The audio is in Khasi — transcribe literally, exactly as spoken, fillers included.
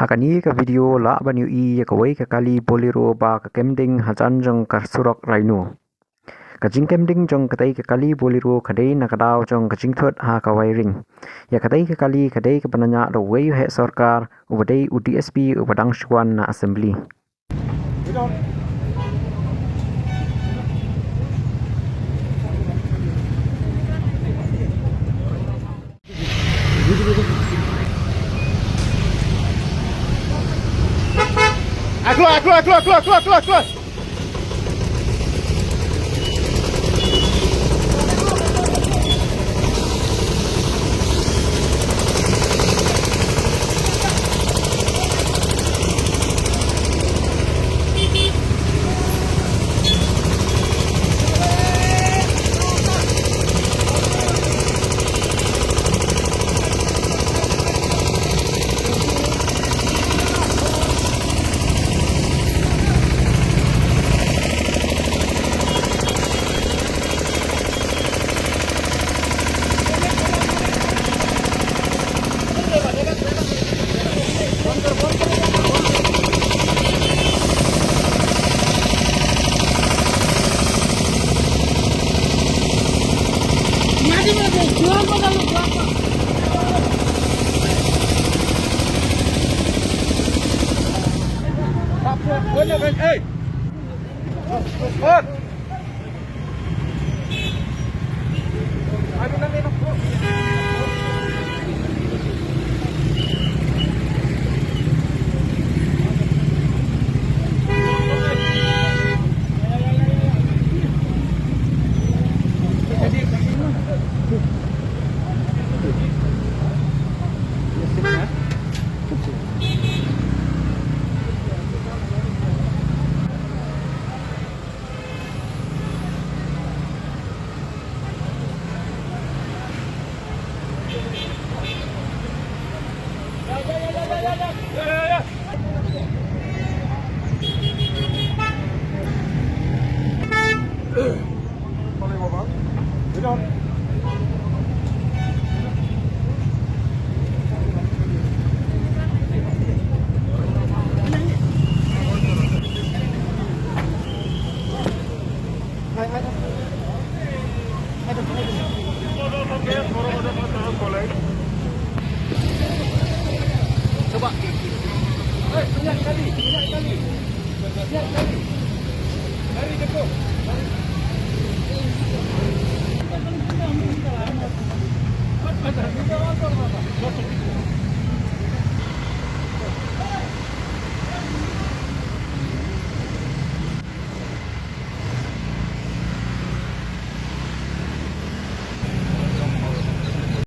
Ha kane ka video lah ban ïohi ïa kawei ka kali Bolero ba ka kem ding hajan jong ka surok Raino. Ka jingkem ding jong katei ka kali Bolero ka dei na ka daw jong ka jingthut ha ka wiring. Ïa katei ka kali ka dei kaba ñiah da uwei u heh sorkar uba dei u D S P uba dang shu wan na assembly.